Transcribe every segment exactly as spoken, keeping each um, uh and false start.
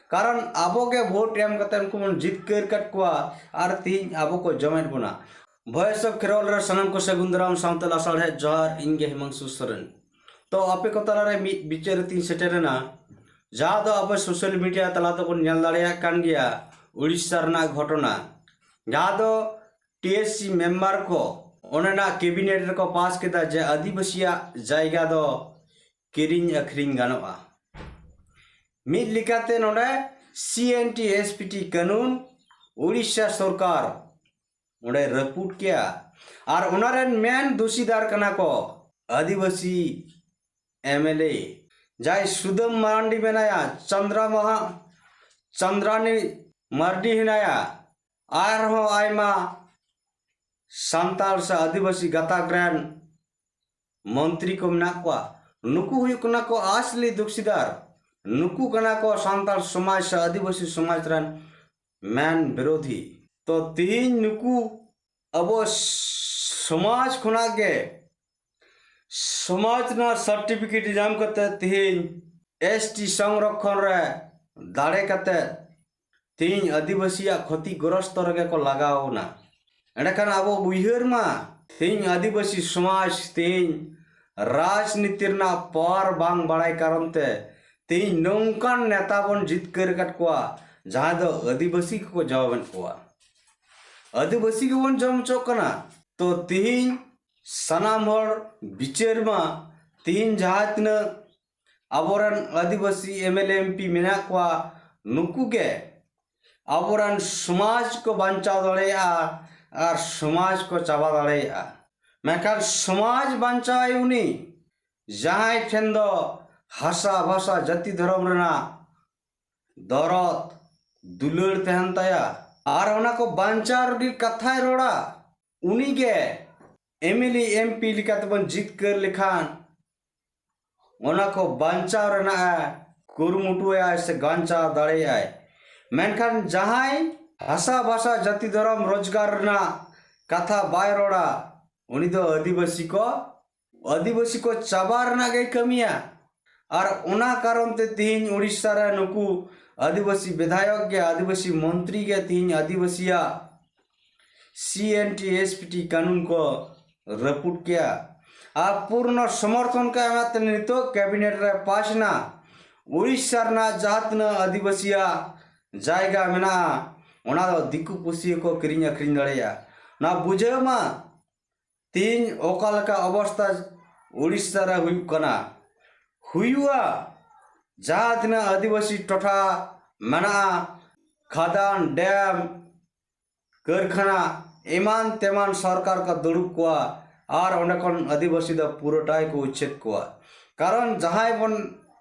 ᱠᱟᱨᱚᱱ ᱟᱵᱚ ᱜᱮ ᱵᱷᱳᱴ ᱮᱢ ᱠᱟᱛᱮ ᱩᱱᱠᱩ ᱵᱚᱱ ᱡᱤᱛᱠᱟᱹᱨ ᱠᱟᱫ ᱠᱚᱣᱟ ᱟᱨ ᱛᱮᱦᱮᱧ ᱟᱵᱚ ᱠᱚ ᱡᱚᱢᱮᱫ ᱵᱚᱱᱟ᱾ ᱵᱷᱚᱭᱮᱥ ᱚᱯᱷ ᱠᱷᱮᱨᱣᱟᱞ ᱨᱮ ᱥᱟᱱᱟᱢ ᱠᱚ ᱥᱟᱹᱜᱩᱱ ᱫᱟᱨᱟᱢ ᱥᱟᱶᱛᱮ ᱞᱟᱥᱟᱲᱦᱮᱫ ᱡᱚᱦᱟᱨ᱾ ᱤᱧ ᱜᱮ ᱦᱤᱢᱟᱝᱥᱩ ᱥᱚᱨᱮᱱ᱾ ᱛᱚ ᱟᱯᱮ ᱠᱚ ᱛᱟᱞᱟᱨᱮ ᱢᱤᱫ ᱵᱤᱪᱟᱹᱨ ᱨᱮᱛᱤᱧ ᱥᱮᱴᱮᱨᱮᱱᱟ, ᱡᱟᱦᱟᱸ ᱫᱚ ᱟᱵᱚ ᱥᱳᱥᱟᱞ ᱢᱤᱰᱤᱭᱟ ᱛᱟᱞᱟ ᱛᱮᱵᱚᱱ ᱧᱮᱞ ᱫᱟᱲᱮᱭᱟᱜ ᱠᱟᱱ ᱜᱮᱭᱟ ᱩᱲᱤᱥᱥᱟ ᱨᱮᱱᱟᱜ ᱜᱷᱚᱴᱚᱱᱟ, ᱡᱟᱦᱟᱸ ᱫᱚ ᱴᱤ ᱮᱥ ᱥᱤ ᱢᱮᱢᱵᱟᱨ ᱠᱚ ᱚᱸᱰᱮᱱᱟᱜ ᱠᱮᱵᱤᱱᱮᱴ ᱨᱮᱠᱚ ᱯᱟᱥ ᱠᱮᱫᱟ ᱡᱮ ᱟᱹᱫᱤᱵᱟᱹᱥᱤᱭᱟᱜ ᱡᱟᱭᱜᱟ ᱫᱚ ᱠᱤᱨᱤᱧ ᱟᱹᱠᱷᱨᱤᱧ ᱜᱟᱱᱚᱜᱼᱟ᱾ ᱢᱤᱫ ᱞᱮᱠᱟᱛᱮ ᱱᱚᱰᱮ ᱥᱤ N T S P T ᱠᱟᱹᱱᱩᱱ ᱩᱲᱤᱥᱥᱟ ᱥᱚᱨᱠᱟᱨ ᱚᱸᱰᱮ ᱨᱟᱹᱯᱩᱫ ᱠᱮᱜᱼᱟ᱾ ᱟᱨ ᱚᱱᱟ ᱨᱮᱱ ᱢᱮᱱ ᱫᱩᱥᱤᱫᱟᱨ ᱠᱟᱱᱟ ᱠᱚ ᱟᱹᱫᱤᱵᱟᱹᱥᱤ ᱮᱢ ᱮᱞ ᱮ, ᱡᱟᱦᱟᱸᱭ ᱥᱩᱫᱟᱹᱢ ᱢᱟᱨᱟᱱᱰᱤ ᱢᱮᱱᱟᱭᱟ, ᱪᱚᱱᱫᱨᱟ ᱢᱟᱦᱟ, ᱪᱚᱱᱫᱨᱟᱱᱤ ᱢᱟᱨᱰᱤ ᱦᱮᱱᱟᱭᱟ, ᱟᱨᱦᱚᱸ ᱟᱭᱢᱟ ᱥᱟᱱᱛᱟᱲ ᱥᱮ ᱟᱹᱫᱤᱵᱟᱹᱥᱤ ᱜᱟᱛᱟᱠ ᱨᱮᱱ ᱢᱚᱱᱛᱨᱤ ᱠᱚ ᱢᱮᱱᱟᱜ ᱠᱚᱣᱟ᱾ ᱱᱩᱠᱩ ᱦᱩᱭᱩᱜ ᱠᱟᱱᱟ ᱠᱚ ᱟᱥᱞᱤ ᱫᱩᱠᱥᱤᱫᱟᱨ᱾ ᱱᱩᱠᱩ ᱠᱟᱱᱟ ᱠᱚ ᱥᱟᱱᱛᱟᱲ ᱥᱚᱢᱟᱡᱽ ᱥᱮ ᱟᱹᱫᱤᱵᱟᱹᱥᱤ ᱥᱚᱢᱟᱡᱽ ᱨᱮᱱ ᱢᱮᱱ ᱵᱤᱨᱳᱫᱷᱤ᱾ ᱛᱚ ᱛᱤᱦᱤᱧ ᱱᱩᱠᱩ ᱟᱵᱚ ᱥᱚᱢᱟᱡᱽ ᱠᱷᱚᱱᱟᱜ ᱜᱮ, ᱥᱚᱢᱟᱡᱽ ᱨᱮᱱᱟᱜ ᱥᱟᱨᱴᱤᱯᱷᱤᱠᱮᱴ ᱧᱟᱢ ᱠᱟᱛᱮ ᱛᱤᱦᱤᱧ ᱮᱥ ᱴᱤ ᱥᱚᱝᱨᱚᱠᱷᱚᱱ ᱨᱮ ᱫᱟᱲᱮ ᱠᱟᱛᱮ ᱛᱤᱦᱤᱧ ᱟᱹᱫᱤᱵᱟᱹᱥᱤᱭᱟᱜ ᱠᱷᱚᱛᱤ ᱜᱨᱚᱥᱛᱚ ᱨᱮᱜᱮ ᱠᱚ ᱞᱟᱜᱟᱣ ᱮᱱᱟ᱾ ᱮᱸᱰᱮᱠᱷᱟᱱ ᱟᱵᱚ ᱩᱭᱦᱟᱹᱨ ᱢᱟ, ᱛᱤᱦᱤᱧ ᱟᱹᱫᱤᱵᱟᱹᱥᱤ ᱥᱚᱢᱟᱡᱽ ᱛᱤᱦᱤᱧ ᱨᱟᱡᱽᱱᱤᱛᱤ ᱨᱮᱱᱟᱜ ᱯᱟᱣᱟᱨ ᱵᱟᱝ ᱵᱟᱲᱟᱭ ᱠᱟᱨᱚᱱ ᱛᱮ ᱛᱤᱦᱤᱧ ᱱᱚᱝᱠᱟᱱ ᱱᱮᱛᱟ ᱵᱚᱱ ᱡᱤᱛᱠᱟᱹᱨ ᱟᱠᱟᱫ ᱠᱚᱣᱟ, ᱡᱟᱦᱟᱸᱭ ᱫᱚ ᱟᱹᱫᱤᱵᱟᱹᱥᱤ ᱠᱚᱠᱚ ᱡᱚᱢᱮᱫ ᱠᱚᱣᱟ᱾ ᱟᱹᱫᱤᱵᱟᱹᱥᱤ ᱜᱮᱵᱚᱱ ᱡᱚᱢ ᱦᱚᱪᱚᱜ ᱠᱟᱱᱟ᱾ ᱛᱚ ᱛᱤᱦᱤᱧ ᱥᱟᱱᱟᱢ ᱦᱚᱲ ᱵᱤᱪᱟᱹᱨ ᱢᱟ, ᱛᱤᱦᱤᱧ ᱡᱟᱦᱟᱸ ᱛᱤᱱᱟᱹᱜ ᱟᱵᱚᱨᱮᱱ ᱟᱹᱫᱤᱵᱟᱹᱥᱤ M L A M P ᱢᱮᱱᱟᱜ ᱠᱚᱣᱟ, ᱱᱩᱠᱩ ᱜᱮ ᱟᱵᱚᱨᱮᱱ ᱥᱚᱢᱟᱡᱽ ᱠᱚ ᱵᱟᱧᱪᱟᱣ ᱫᱟᱲᱮᱭᱟᱜᱼᱟ ᱟᱨ ᱥᱚᱢᱟᱡᱽ ᱠᱚ ᱪᱟᱵᱟ ᱫᱟᱲᱮᱭᱟᱜᱼᱟ᱾ ᱢᱮᱱᱠᱷᱟᱱ ᱥᱚᱢᱟᱡᱽ ᱵᱟᱧᱪᱟᱣᱟᱭ ᱩᱱᱤ, ᱡᱟᱦᱟᱸᱭ ᱴᱷᱮᱱ ᱫᱚ ᱦᱟᱥᱟ ᱵᱷᱟᱥᱟ ᱡᱟᱹᱛᱤ ᱫᱷᱚᱨᱚᱢ ᱨᱮᱱᱟᱜ ᱫᱚᱨᱚᱫ ᱫᱩᱞᱟᱹᱲ ᱛᱟᱦᱮᱱ ᱛᱟᱭᱟ ᱟᱨ ᱚᱱᱟ ᱠᱚ ᱵᱟᱧᱪᱟᱣ ᱨᱮᱱᱟᱜ ᱠᱟᱛᱷᱟᱭ ᱨᱚᱲᱟ, ᱩᱱᱤᱜᱮ M L A M P ᱞᱮᱠᱟᱛᱮᱵᱚᱱ ᱡᱤᱛᱠᱟᱹᱨ ᱞᱮᱠᱷᱟᱱ ᱚᱱᱟ ᱠᱚ ᱵᱟᱧᱪᱟᱣ ᱨᱮᱱᱟᱜ ᱮ ᱠᱩᱨᱩᱢᱩᱴᱩᱭᱟᱭ ᱥᱮ ᱵᱟᱧᱪᱟᱣ ᱫᱟᱲᱮᱭᱟᱜᱼᱟᱭ᱾ ᱢᱮᱱᱠᱷᱟᱱ ᱡᱟᱦᱟᱸᱭ ᱦᱟᱥᱟ ᱵᱷᱟᱥᱟ ᱡᱟᱹᱛᱤ ᱫᱷᱚᱨᱚᱢ ᱨᱳᱡᱽᱜᱟᱨ ᱨᱮᱱᱟᱜ ᱠᱟᱛᱷᱟ ᱵᱟᱭ ᱨᱚᱲᱟ, ᱩᱱᱤ ᱫᱚ ᱟᱹᱫᱤᱵᱟᱹᱥᱤ ᱠᱚ, ᱟᱹᱫᱤᱵᱟᱹᱥᱤ ᱠᱚ ᱪᱟᱵᱟ ᱨᱮᱱᱟᱜ ᱜᱮᱭ ᱠᱟᱹᱢᱤᱭᱟ᱾ ᱟᱨ ᱚᱱᱟ ᱠᱟᱨᱚᱱ ᱛᱮ ᱛᱤᱦᱤᱧ ᱩᱲᱤᱥᱥᱟ ᱨᱮ ᱱᱩᱠᱩ ᱟᱹᱫᱤᱵᱟᱹᱥᱤ ᱵᱤᱫᱷᱟᱭᱚᱠ ᱜᱮ, ᱟᱹᱫᱤᱵᱟᱹᱥᱤ ᱢᱚᱱᱛᱨᱤ ᱜᱮ ᱛᱤᱦᱤᱧ ᱟᱹᱫᱤᱵᱟᱹᱥᱤᱭᱟᱜ ᱥᱤ N T S P T ᱠᱟᱹᱱᱩᱱ ᱠᱚ ᱨᱟᱹᱯᱩᱫ ᱠᱮᱜᱼᱟ᱾ ᱟᱨ ᱯᱩᱨᱱᱚ ᱥᱚᱢᱚᱨᱛᱷᱚᱱ ᱠᱚ ᱮᱢᱟᱜ ᱛᱮ ᱱᱤᱛᱚᱜ ᱠᱮᱵᱤᱱᱮᱴ ᱨᱮ ᱯᱟᱥ ᱮᱱᱟ᱾ ᱩᱲᱤᱥᱥᱟ ᱨᱮᱱᱟᱜ ᱡᱟᱦᱟᱸ ᱛᱤᱱᱟᱹᱜ ᱟᱹᱫᱤᱵᱟᱹᱥᱤᱭᱟᱜ ᱡᱟᱭᱜᱟ ᱢᱮᱱᱟᱜᱼᱟ, ᱚᱱᱟ ᱫᱚ ᱫᱤᱠᱩ ᱯᱩᱥᱤ ᱠᱚ ᱠᱤᱨᱤᱧ ᱟᱹᱠᱷᱨᱤᱧ ᱫᱟᱲᱮᱭᱟᱜᱼᱟ᱾ ᱚᱱᱟ ᱵᱩᱡᱷᱟᱹᱣ ᱢᱟ ᱛᱤᱦᱤᱧ ᱚᱠᱟ ᱞᱮᱠᱟ ᱚᱵᱚᱥᱛᱟ ᱩᱲᱤᱥᱥᱟ ᱨᱮ ᱦᱩᱭᱩᱜ ᱠᱟᱱᱟ, ᱦᱩᱭᱩᱜᱼᱟ᱾ ᱡᱟᱦᱟᱸ ᱛᱤᱱᱟᱹᱜ ᱟᱹᱫᱤᱵᱟᱹᱥᱤ ᱴᱚᱴᱷᱟ ᱢᱮᱱᱟᱜᱼᱟ, ᱠᱷᱟᱫᱟᱱ, ᱰᱮᱢ, ᱠᱟᱹᱨᱠᱷᱟᱱᱟ, ᱮᱢᱟᱱ ᱛᱮᱢᱟᱱ ᱥᱚᱨᱠᱟᱨ ᱠᱚ ᱫᱩᱲᱩᱵ ᱠᱚᱣᱟ ᱟᱨ ᱚᱸᱰᱮ ᱠᱷᱚᱱ ᱟᱹᱫᱤᱵᱟᱹᱥᱤ ᱫᱚ ᱯᱩᱨᱟᱹᱴᱟᱭ ᱠᱚ ᱩᱪᱷᱮᱫ ᱠᱚᱣᱟ᱾ ᱠᱟᱨᱚᱱ ᱡᱟᱦᱟᱸᱭ ᱵᱚᱱ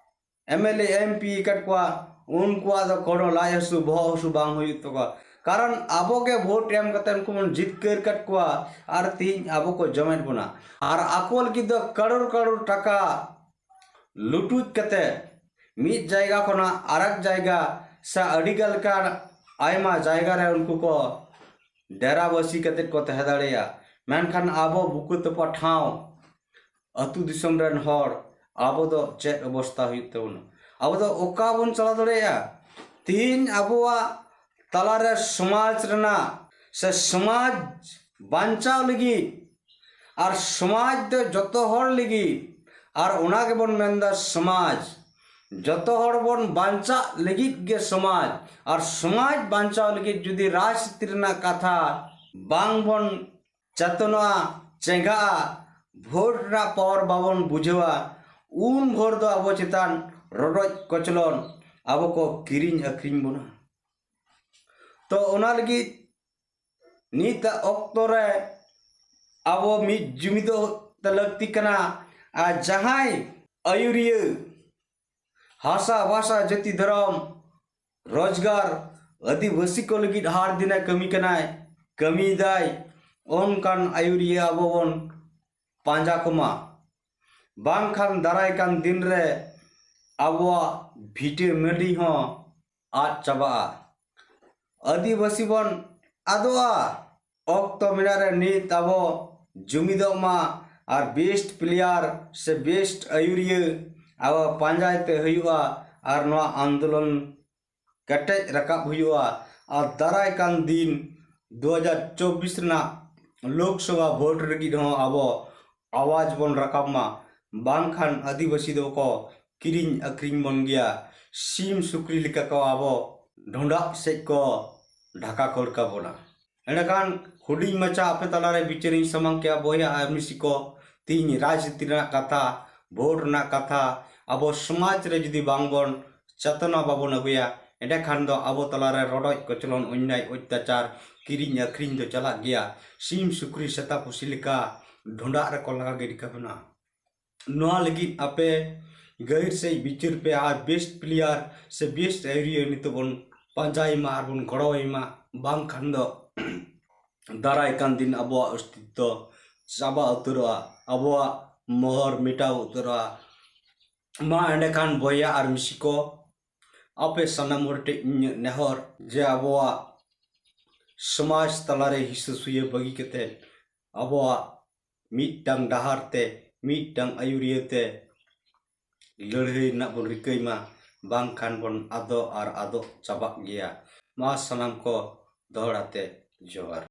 M L A, M P ᱟᱠᱟᱫ ᱠᱚᱣᱟ, ᱩᱱᱠᱩᱣᱟᱜ ᱫᱚ ᱠᱳᱱᱳ ᱞᱟᱡ ᱦᱟᱹᱥᱩ, ᱵᱚᱦᱚᱜ ᱦᱟᱹᱥᱩ ᱵᱟᱝ ᱦᱩᱭᱩᱜ ᱛᱟᱠᱚᱣᱟ᱾ ᱠᱟᱨᱚᱱ ᱟᱵᱚ ᱜᱮ ᱵᱷᱳᱴ ᱮᱢ ᱠᱟᱛᱮ ᱩᱱᱠᱩ ᱵᱚᱱ ᱡᱤᱛᱠᱟᱹᱨ ᱟᱠᱟᱫ ᱠᱚᱣᱟ ᱟᱨ ᱛᱤᱦᱤᱧ ᱟᱵᱚ ᱠᱚ ᱡᱚᱢᱮᱫ ᱵᱚᱱᱟ᱾ ᱟᱨ ᱟᱠᱚ ᱞᱟᱹᱜᱤᱫ ᱫᱚ ᱠᱟᱨᱳᱲ ᱠᱟᱨᱳᱲ ᱴᱟᱠᱟ ᱞᱩᱴᱩᱡ ᱠᱟᱛᱮ ᱢᱤᱫ ᱡᱟᱭᱜᱟ ᱠᱷᱚᱱᱟᱜ ᱟᱨᱟᱜ ᱡᱟᱭᱜᱟ ᱥᱮ ᱟᱹᱰᱤ ᱜᱟᱱ ᱞᱮᱠᱟᱱ ᱟᱭᱢᱟ ᱡᱟᱭᱜᱟ ᱨᱮ ᱩᱱᱠᱩ ᱠᱚ ᱰᱮᱨᱟ ᱵᱟᱹᱥᱤ ᱠᱟᱛᱮ ᱠᱚ ᱛᱟᱦᱮᱸ ᱫᱟᱲᱮᱭᱟᱜᱼᱟ᱾ ᱢᱮᱱᱠᱷᱟᱱ ᱟᱵᱚ ᱵᱩᱠᱟᱹ ᱛᱚᱯᱟ ᱴᱷᱟᱶ, ᱟᱹᱛᱩ ᱫᱤᱥᱚᱢ ᱨᱮᱱ ᱦᱚᱲ, ᱟᱵᱚ ᱫᱚ ᱪᱮᱫ ᱚᱵᱚᱥᱛᱟ ᱦᱩᱭᱩᱜ ᱛᱟᱵᱚᱱᱟ? ᱟᱵᱚ ᱫᱚ ᱚᱠᱟ ᱵᱚᱱ ᱪᱟᱞᱟᱣ ᱫᱟᱲᱮᱭᱟᱜᱼᱟ? ᱛᱤᱦᱤᱧ ᱟᱵᱚᱣᱟᱜ ᱛᱟᱞᱟᱨᱮ ᱥᱚᱢᱟᱡᱽ ᱨᱮᱱᱟᱜ ᱥᱮ ᱥᱚᱢᱟᱡᱽ ᱵᱟᱧᱪᱟᱣ ᱞᱟᱹᱜᱤᱫ, ᱟᱨ ᱥᱚᱢᱟᱡᱽ ᱫᱚ ᱡᱚᱛᱚ ᱦᱚᱲ ᱞᱟᱹᱜᱤᱫ, ᱟᱨ ᱚᱱᱟ ᱜᱮᱵᱚᱱ ᱢᱮᱱᱫᱟ ᱥᱚᱢᱟᱡᱽ᱾ ᱡᱚᱛᱚ ᱦᱚᱲ ᱵᱚᱱ ᱵᱟᱧᱪᱟᱜ ᱞᱟᱹᱜᱤᱫ ᱜᱮ ᱥᱚᱢᱟᱡᱽ, ᱟᱨ ᱥᱚᱢᱟᱡᱽ ᱵᱟᱧᱪᱟᱣ ᱞᱟᱹᱜᱤᱫ ᱡᱩᱫᱤ ᱨᱟᱡᱽᱱᱤᱛᱤ ᱨᱮᱱᱟᱜ ᱠᱟᱛᱷᱟ ᱵᱟᱝ ᱵᱚᱱ ᱪᱮᱛᱚᱱᱚᱜᱼᱟ, ᱪᱮᱸᱜᱷᱟᱜᱼᱟ, ᱵᱷᱳᱴ ᱨᱮᱱᱟᱜ ᱯᱟᱣᱟᱨ ᱵᱟᱵᱚᱱ ᱵᱩᱡᱷᱟᱹᱣᱟ, ᱩᱱ ᱵᱷᱳᱨ ᱫᱚ ᱟᱵᱚ ᱪᱮᱛᱟᱱ ᱨᱚᱰᱚᱡ ᱠᱚᱪᱞᱚᱱ ᱟᱵᱚ ᱠᱚ ᱠᱤᱨᱤᱧ ᱟᱹᱠᱷᱨᱤᱧ ᱵᱚᱱᱟ᱾ ᱛᱚ ᱚᱱᱟ ᱞᱟᱹᱜᱤᱫ ᱱᱤᱛᱟᱜ ᱚᱠᱛᱚ ᱨᱮ ᱟᱵᱚ ᱢᱤᱫ ᱡᱩᱢᱤᱫᱚᱜ ᱛᱮ ᱞᱟᱹᱠᱛᱤ ᱠᱟᱱᱟ᱾ ᱟᱨ ᱡᱟᱦᱟᱸᱭ ᱟᱹᱭᱩᱨᱤᱭᱟᱹ ᱦᱟᱥᱟ ᱵᱷᱟᱥᱟ ᱡᱟᱹᱛᱤ ᱫᱷᱚᱨᱚᱢ ᱨᱳᱡᱽᱜᱟᱨ ᱟᱹᱫᱤᱵᱟᱹᱥᱤ ᱠᱚ ᱞᱟᱹᱜᱤᱫ ᱦᱟᱨ ᱫᱤᱱᱮ ᱠᱟᱹᱢᱤ ᱠᱟᱱᱟᱭ, ᱠᱟᱹᱢᱤᱭᱮᱫᱟᱭ, ᱚᱱᱠᱟᱱ ᱟᱹᱭᱩᱨᱤᱭᱟᱹ ᱟᱵᱚ ᱵᱚᱱ ᱯᱟᱸᱡᱟ ᱠᱚᱢᱟ, ᱵᱟᱝᱠᱷᱟᱱ ᱫᱟᱨᱟᱭ ᱠᱟᱱ ᱫᱤᱱ ᱨᱮ ᱟᱵᱚᱣᱟᱜ ᱵᱷᱤᱴᱟᱹ ᱢᱟᱹᱴᱤ ᱦᱚᱸ ᱟᱫ ᱪᱟᱵᱟᱜᱼᱟ᱾ ᱟᱹᱫᱤᱵᱟᱹᱥᱤ ᱵᱚᱱ ᱟᱫᱚᱜᱼᱟ᱾ ᱚᱠᱛᱚ ᱢᱮᱱᱟᱜ ᱨᱮ ᱱᱤᱛ ᱟᱵᱚ ᱡᱩᱢᱤᱫᱚᱜ ᱢᱟ ᱟᱨ ᱵᱮᱥᱴ ᱯᱞᱮᱭᱟᱨ ᱥᱮ ᱵᱮᱥᱴ ᱟᱹᱭᱩᱨᱤᱭᱟᱹ ᱟᱵᱚ ᱯᱟᱸᱡᱟᱭ ᱛᱮ ᱦᱩᱭᱩᱜᱼᱟ ᱟᱨ ᱱᱚᱣᱟ ᱟᱱᱫᱳᱞᱚᱱ ᱠᱮᱴᱮᱡ ᱨᱟᱠᱟᱵ ᱦᱩᱭᱩᱜᱼᱟ᱾ ᱟᱨ ᱫᱟᱨᱟᱭ ᱠᱟᱱ ᱫᱤᱱ ᱫᱩ ᱦᱟᱡᱟᱨ ᱪᱚᱵᱵᱤᱥ ᱨᱮᱱᱟᱜ ᱞᱳᱠᱥᱚᱵᱷᱟ ᱵᱷᱳᱴ ᱞᱟᱹᱜᱤᱫ ᱦᱚᱸ ᱟᱵᱚ ᱟᱣᱟᱡᱽ ᱵᱚᱱ ᱨᱟᱠᱟᱵ ᱢᱟ, ᱵᱟᱝᱠᱷᱟᱱ ᱟᱹᱫᱤᱵᱟᱹᱥᱤ ᱫᱚᱠᱚ ᱠᱤᱨᱤᱧ ᱟᱹᱠᱷᱨᱤᱧ ᱵᱚᱱ ᱜᱮᱭᱟ᱾ ᱥᱤᱢ ᱥᱩᱠᱨᱤ ᱞᱮᱠᱟ ᱠᱚ ᱟᱵᱚ ᱰᱷᱚᱸᱰᱟᱜ ᱥᱮᱫ ᱠᱚ ᱰᱷᱟᱠᱟ ᱠᱷᱟᱹᱲ ᱠᱟᱵᱚᱱᱟ᱾ ᱮᱸᱰᱮᱠᱷᱟᱱ ᱦᱩᱰᱤᱧ ᱢᱟᱪᱷᱟ ᱟᱯᱮ ᱛᱟᱞᱟᱨᱮ ᱵᱤᱪᱟᱹᱨᱤᱧ ᱥᱟᱢᱟᱝ ᱠᱮᱜᱼᱟ ᱵᱚᱭᱦᱟ ᱟᱨ ᱢᱤᱥᱤ ᱠᱚ, ᱛᱤᱦᱤᱧ ᱨᱟᱡᱽᱱᱤᱛᱤ ᱨᱮᱱᱟᱜ ᱠᱟᱛᱷᱟ, ᱵᱷᱳᱴ ᱨᱮᱱᱟᱜ ᱠᱟᱛᱷᱟ, ᱟᱵᱚ ᱥᱚᱢᱟᱡᱽ ᱨᱮ ᱡᱩᱫᱤ ᱵᱟᱝ ᱵᱚᱱ ᱪᱮᱛᱚᱱᱟ ᱵᱟᱵᱚᱱ ᱟᱹᱜᱩᱭᱟ, ᱮᱸᱰᱮᱠᱷᱟᱱ ᱫᱚ ᱟᱵᱚ ᱛᱟᱞᱟᱨᱮ ᱨᱚᱰᱚᱡ ᱠᱚᱪᱞᱚᱱ, ᱚᱱᱱᱭᱟᱭ, ᱚᱛᱛᱟᱪᱟᱨ, ᱠᱤᱨᱤᱧ ᱟᱹᱠᱷᱨᱤᱧ ᱫᱚ ᱪᱟᱞᱟᱜ ᱜᱮᱭᱟ᱾ ᱥᱤᱢ ᱥᱩᱠᱨᱤ ᱥᱮᱛᱟ ᱯᱩᱥᱤ ᱞᱮᱠᱟ ᱰᱷᱚᱸᱰᱟᱜ ᱨᱮᱠᱚ ᱞᱟᱜᱟ ᱜᱤᱰᱤ ᱠᱟᱵᱚᱱᱟ᱾ ᱱᱚᱣᱟ ᱞᱟᱹᱜᱤᱫ ᱟᱯᱮ ᱜᱟᱹᱦᱤᱨ ᱥᱮᱫ ᱵᱤᱪᱟᱹᱨ ᱯᱮ ᱟᱨ best player ᱥᱮ best area ᱱᱤᱛᱚᱜ ᱵᱚᱱ ᱯᱟᱸᱡᱟᱭ ᱢᱟ ᱟᱨ ᱵᱚᱱ ᱜᱚᱲᱚᱭ ᱢᱟ, ᱵᱟᱝᱠᱷᱟᱱ ᱫᱚ ᱫᱟᱨᱟᱭ ᱠᱟᱱ ᱫᱤᱱ ᱟᱵᱚᱣᱟᱜ ᱚᱥᱛᱤᱛᱛᱚ ᱪᱟᱵᱟ ᱩᱛᱟᱹᱨᱚᱜᱼᱟ, ᱟᱵᱚᱣᱟᱜ ᱢᱚᱦᱚᱨ ᱢᱮᱴᱟᱣ ᱩᱛᱟᱹᱨᱚᱜᱼᱟ᱾ ᱢᱟ ᱮᱸᱰᱮᱠᱷᱟᱱ ᱵᱚᱭᱦᱟ ᱟᱨ ᱢᱤᱥᱤ ᱠᱚ, ᱟᱯᱮ ᱥᱟᱱᱟᱢ ᱦᱚᱲ ᱴᱷᱮᱱ ᱤᱧᱟᱹᱜ ᱱᱮᱦᱚᱨ ᱡᱮ ᱟᱵᱚᱣᱟᱜ ᱥᱚᱢᱟᱡᱽ ᱛᱟᱞᱟᱨᱮ ᱦᱤᱥᱟᱹ ᱥᱩᱭᱟᱹ ᱵᱟᱹᱜᱤ ᱠᱟᱛᱮ ᱟᱵᱚᱣᱟᱜ ᱢᱤᱫᱴᱟᱝ ᱰᱟᱦᱟᱨ ᱛᱮ, ᱢᱤᱫᱴᱟᱝ ᱟᱹᱭᱩᱨᱤᱭᱟᱹ ᱛᱮ ᱞᱟᱹᱲᱦᱟᱹᱭ ᱨᱮᱱᱟᱜ ᱵᱚᱱ ᱨᱤᱠᱟᱹᱭ ᱢᱟ, ᱵᱟᱝᱠᱷᱟᱱ ᱵᱚᱱ ᱟᱫᱚᱜ ᱟᱨ ᱟᱫᱚᱜ ᱪᱟᱵᱟᱜ ᱜᱮᱭᱟ᱾ ᱢᱟ ᱥᱟᱱᱟᱢ ᱠᱚ ᱫᱚᱦᱲᱟ ᱛᱮ ᱡᱚᱦᱟᱨ᱾